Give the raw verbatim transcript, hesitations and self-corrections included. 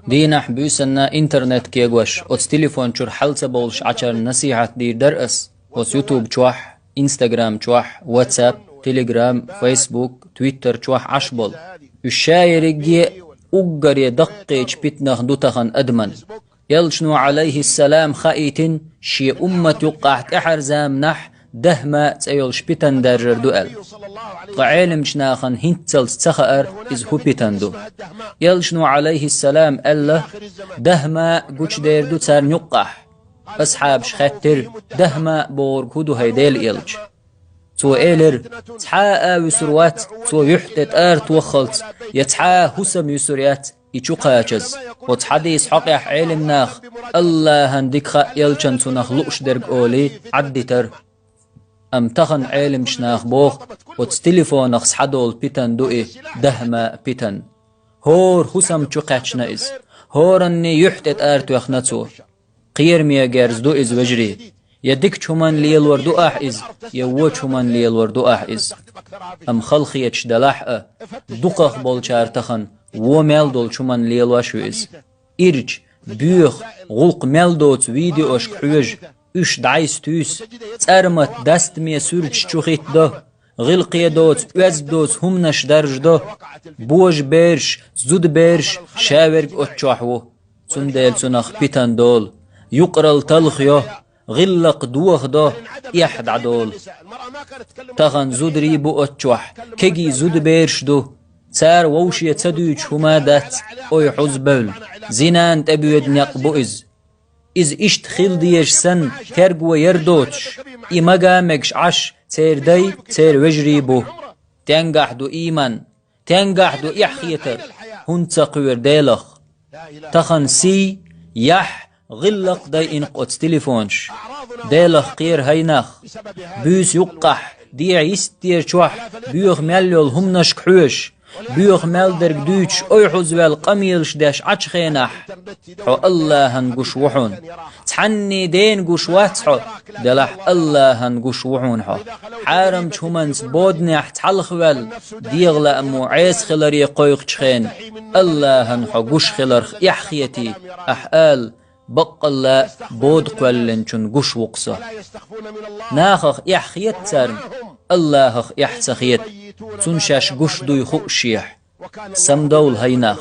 Дийнахь буьйсанна интернет кегош, оцу телефон чуьра хьал ца бовлуш Ӏачарна насихьат дийр дара ас. Оцу YouTube чохь, Instagram чохь, WhatsApp, Telegram, Facebook, Twitter чохь Ӏаш болу. Уьш ша ерриге а уггаре даккхийчу питанах ду тахана адаман. Элчано, Ӏалайхиссалам, хаийтина, шен уммат юккъахь тӀаьхьара заманахь Дахма цӀе йолуш питана даржар ду аьлла. Ткъа Ӏеламчу нахана хӀинццалц ца хаьара, иза хӀун питана ду. Элчано, Ӏалайхиссалам, аьлла: «Дахма гучудер ду царна юккъахь». Асхьабаш хаьттира: «Дахма бохург хӀун ду, хӀай Делан элча?» Цо элира: «Цхьа а вуьсур вац, цо юьхь тӀе тӀара тоххалц, я цхьа а хӀусам юьсур яц, и чу кхачаза». Оцу хьадисан хьокъехь Ӏеламнаха: «Аллахьан дика хаьа, элчанна цунах лууш дерг», олий, Ӏаддитара. Амма тахана Ӏеламчу наха боху, оцу телефонах схьадолу питана ду и, Дахма питана. ХӀора хӀусам чу кхаьчна иза, хӀоранний юьхь тӀе тӀара тоьхна цо. Кхераме герз ду иза, вежарий. Я дикачу хӀуманна лелор ду ахь иза, я вочу хӀуманна лелор ду ахь иза. Амма хала хеташ делахь а, дукхах болчара тахана вон мел долчу хӀуманна лелош ю иза. Ирча, боьха, гӀуллакх мел доцу видеошка хьоьжу, уьш дӀасатуьйсу, цӀармат дастаме суьрташ чу хӀиттадо, гӀиллакхе доцу, оьзда доцу хӀуманаш даржадо, божабераш, зудабераш, ша верг оцу чохь ву. Цундела цунах питана долу, юкъаралла талхайо, гӀиллакх дохадо, эхь дӀадолу. Тахана зударий бу оцу чохь, кегий зудабераш ду. Цара вовше ца дуьйцуш хӀума дац, ой хьуза бевлла, зинан тӀебоьду некъ бу иза. Иза иштта хила дезаш санна, терго яр доцуш, и мага мегаш Ӏаш, церан дай, церан вежарий бу. Тенгахь ду ийман, тенгахь ду эхь хетар, хӀунда ца кхоьру Делах. Тахана сий, яхь, гӀиллакх дайина оцу телефонаш. Делах кхера, хӀай нах. Буьйса юккъахь, дехьа йистера чохь, боьха мел йолу хӀуманашка хьоьжуш, боьха мел дерг дуьйцуш, ой хьуза ваьлла къамелаш деш Ӏачу хенахь, хьо Аллахьан гуш ву хьуна. Цхьанний дена гуш вац хьо, делахь Аллахьан гуш ву хьуна хьо. Хьарамчу хӀуманца боданехь цхьалха ваьлла, дегӀан лаамо Ӏеса хиларе кхойкхучу хенахь, Аллахьан хьо гуш хиларх эхь хетий, ахь ала: «Баккъалла а бода кхоьллинчун гуш ву-кх со». Нахах эхь хета царна, Аллахах эхь ца хета, цунна шаьш гуш дуй хуушехь. Самадовла, хӀай нах.